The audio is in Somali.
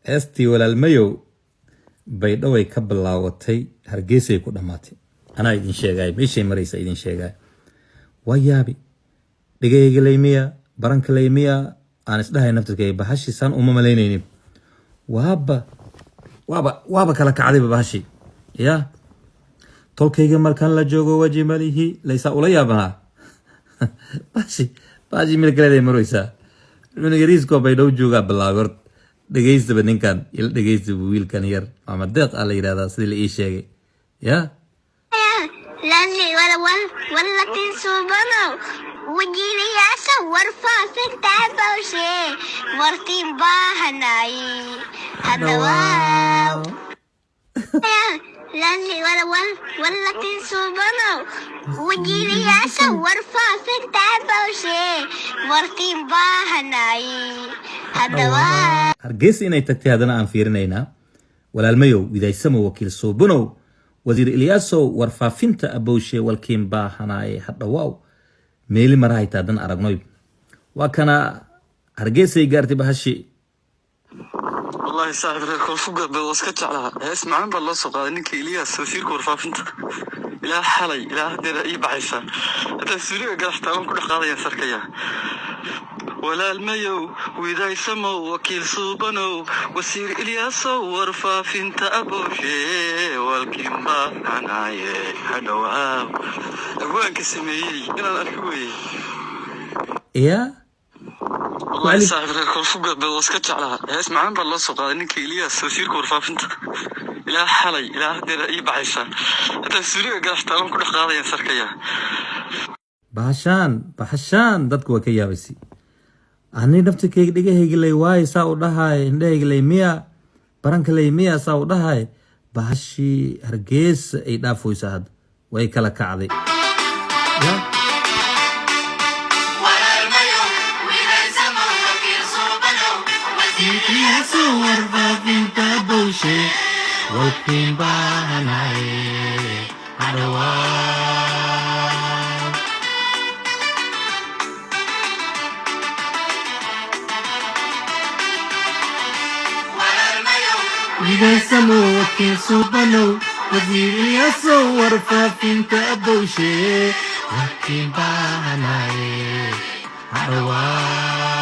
Heestii Walaalmayow Baydhaway ka bilaawatay, Hargeysay ku dhammaatay. Anaa idin sheegay meeshay maraysa, idin sheegay. Waa yaabi, dhegayga laymiya, baranka laymiya, aan isdhahay naftirkay bahashi saan uma malaynaynin. Waaba kala kacdayba bahashi. Ya tolkayga markaan la joogo waji malihi laysaa ula yaabanaa. Bahashi meel kaleeday maraysaa. Cunug yariiskoo Baydhow joogaa bilaabay. Horta dhegeystaba ninkan, ila dhegeystaba wiilkan yar. Maxamed Deeq aa la yidhahdaa sidii la ii sheegay. Ya. Lali wal walakin subanow wajiilayaasha warfaafinta bawshe wartiin baahanay hadawaaw. Lali wal wal walakin subanow wajiilayaasha warfaafinta bawshe wartiin baahanay hadawaaw. Hargeysa inay tagtay haddana aan fiirinaynaa. Walaalmayow, widaysamo, wakiil suubanow, wasiir Ilyaasow, warfaafinta abowshe, walkiin baahanaaye hadhawaaw. Meeli marahayta haddana aragnoy. Waa kana, Hargeysay gaartay bahashi. Wallaahi saaxiib, reer Koonfur Galbeed waa iska jeclaha. Hees macaan baa loo soo qaaday ninka Eliyaas, wasiirka warfaafinta. Ilaa xalay ilaa haddeer ii baxaysaa, hataa suuliga gadax taaban ku dhex qaadayaan sarkaya. Walaalmayow, widaysamow, wakiil suubanow, wasiir Ilyaasow, warfaafinta abooshe, walkiin baahanaaye hadhowaaw. Abwaanka sameeyey inaan arki weye. Ya. Wallaahi saaxiib, reer Koonfur Galbeed waa iska jeclaha. Hees macaan baa loo soo qaaday ninka Eliyaas, wasiirka warfaafinta. Ilaa xalay ilaa haddeer ii baxaysaa, hataa suuliga gadax taaban ku dhex qaadayaan sarkaya. Bahashaan dadku waa ka yaabaysi. Ani naftirkayga dhegahayga lay waaye saa u dhahay, indhahayga lay miya, baranka lay miya saa u dhahay. Bahashii Hargeysa ay dhaafoysaa hadda, way kala kacday. Ya. Walaalmayow, widaysamo, wakiil suubanow, wasiir Warfaafinta bowshe, walkiin baahanaye hadhawaa. Walaalmayow, Widaysamo, wakiil suubanow, wasiir Ilyaasow, warfaafinta abowshe, walkiin baahanaye hadhawaa.